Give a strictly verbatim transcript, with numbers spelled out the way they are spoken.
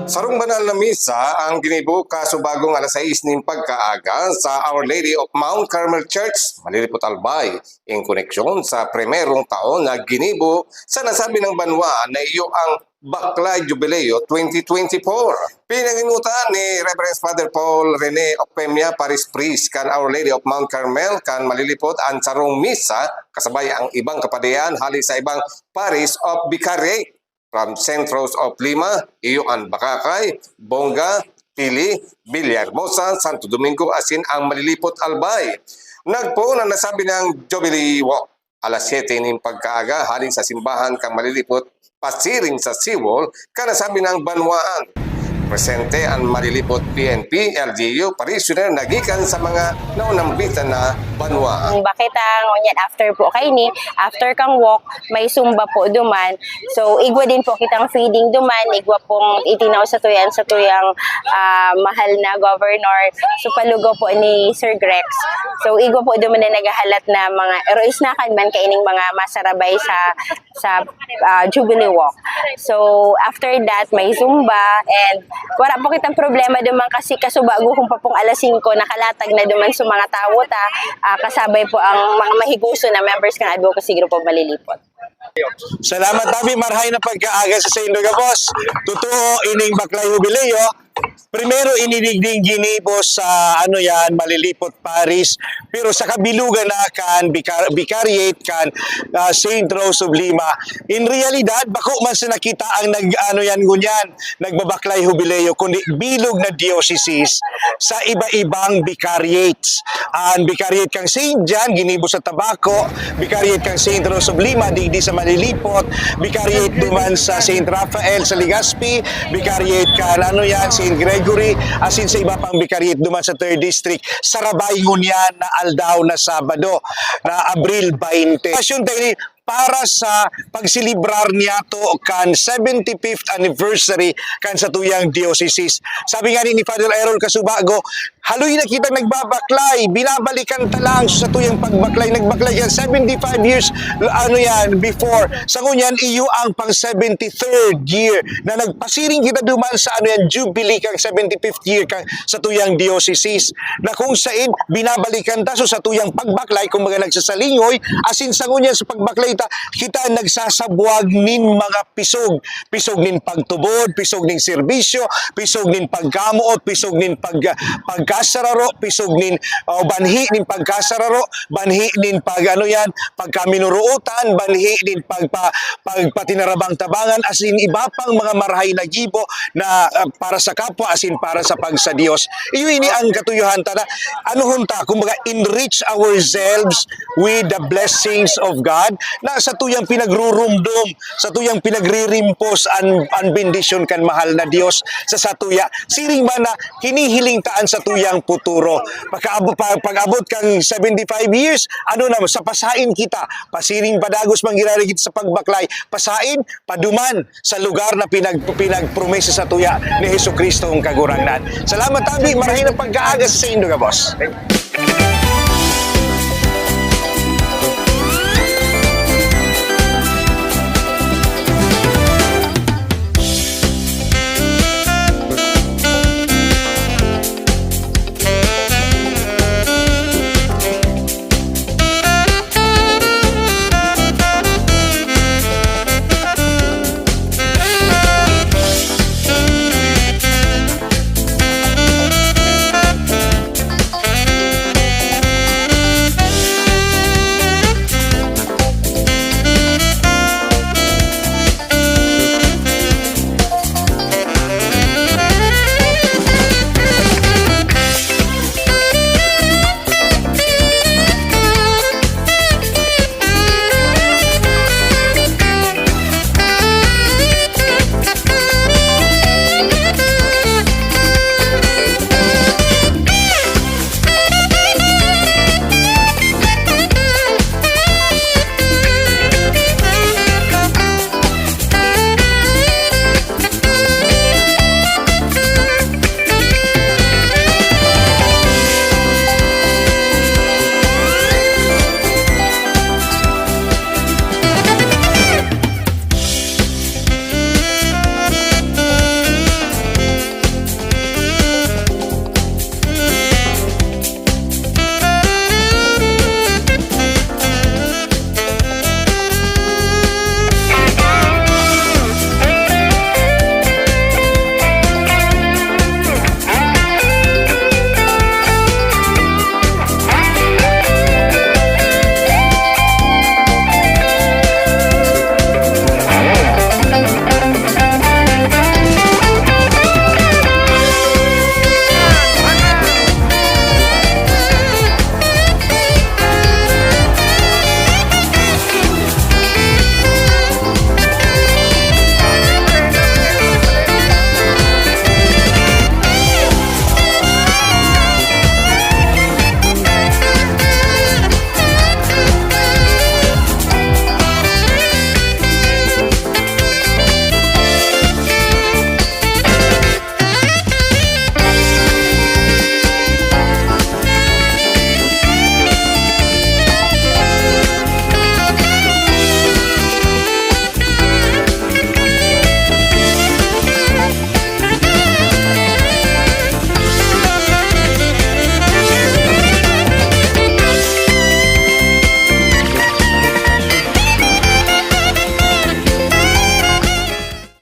Sarong banal na misa ang ginibo kasubagong alas sais nin pagkaaga sa Our Lady of Mount Carmel Church, Malilipot, Albay, in koneksyon sa primerong taon na ginibo sa nasabi ng banwa na iyo ang Baklay Jubileo twenty twenty-four. Pinanginutan ni Reverend Father Paul Rene Ocpemia, Parish Priest kan Our Lady of Mount Carmel kan Malilipot, an sarong misa kasabay ang ibang kapadian hali sa ibang Parish of Vicariate. From Saint Rose of Lima, iyo an Bacacay, Bonga, Tili, Villahermosa, Santo Domingo asin ang Malilipot, Albay. Nagpoon an nasabi niyang Jubilee Walk alas siyete nin pagkaaga hali sa simbahan kan Malilipot, pasiring sa seawall kan nasabi niyang banwaan. Presente an Malilipot P N P, L G U, parishioner na gikan sa mga naunambitan na banwaan. Bakit ang ngunyan after po kaini, after kang walk, may Zumba po duman. So, igwa din po kitang feeding duman, igwa pong itinaw sa tuyan, sa tuyang, ah, mahal na governor. So, palugaw po ni Sir Grex. So, igwa po duman na naghahalat na mga, ero isnakan man kaining mga masarabay sa, sa, ah, Jubilee Walk. So, after that, may Zumba and wala po kitang problema duman kasi kasubago kung pa pong alas singko, nakalatag na duman sa mga tawo ta, ah, kasabay po ang mga mahigoso na members ng Advocacy Group of Malilipot. Salamat, Tabi. Marhay na pagkaaga sa saindo gabos. Totoo, ining Baklay Jubileo, primero, ini digding ginibo sa, ano yan, Malilipot Parish, pero sa kabilugan na kan Vicar-, Vicariate kan, ah, Saint Rose of Lima. In realidad, bako man sa nakita ang nag, ano yan, ngunyan, nagbabaklay Jubileo, kundi bilog na dioceses sa iba-ibang vicariates. An Vicariate kan Saint John, ginibo sa Tabaco, Vicariate kan Saint Rose of Lima, digdi sa Malilipot, Vicariate duman sa Saint Raphael sa Legazpi, Vicariate kan, ano yan, Saint Gregory, asin sa iba pang Vicariate duman sa Third District. Sarabay ngunyan na aldaw na Sabado, na Abril baynte. Pasyon tayo ni para sa pagselebrar niyato kan seventy-fifth anniversary kan satuyang diocese. Sabi nga ni, ni Father Errol Kasubago, haloy na kita nagbabaklay, binabalikan ta lang sa satuyang pagbaklay. Nagbaklay yan seventy-five years, ano yan, before. Sa ngunyan, iyo ang pang seventy-third year na nagpasiring kita duman sa, ano yan, Jubilee kan seventy-fifth year kan satuyang diocese, na kung sain binabalikan ta so satuyang pagbaklay, kumbaga nagsasalingoy, asin sa ngunyan sa pagbaklay ta, kita nagsasabwag nin mga pisog, pisog nin pagtubod, pisog nin serbisyo, pisog nin pagkamoot, pisog nin pag, pagkasararo, pisog nin, oh, banhi nin pagkasararo, banhi nin pag, ano yan, pagkaminorootan, banhi nin pagpa-, pagpatinarabang-tabangan, asin iba pang mga marahay na gibo na, ah, para sa kapwa, asin para sa pagsa-Dios. Iyo ini ang katuyohan ta na, ano hon ta, kumbaga, enrich ourselves with the blessings of God, na satuyang pinagrurumdom, satuyang pinagririmpos an, an bendisyon kan mahal na Dios sa satuya. Siring man na hinihiling ta an satuyang puturo. Pagkaabo-, pa-, pag-abot kan seventy-five years, ano na, sa pasain kita, pasiring padagos man giraray kita sa pagbaklay, pasain, paduman sa lugar na pinag-, pinagpromesa satuya ni Jesu-Cristo ang Kagurangnan. Salamat, Tabi. Marahay na pagkaaga sa saindo gabos.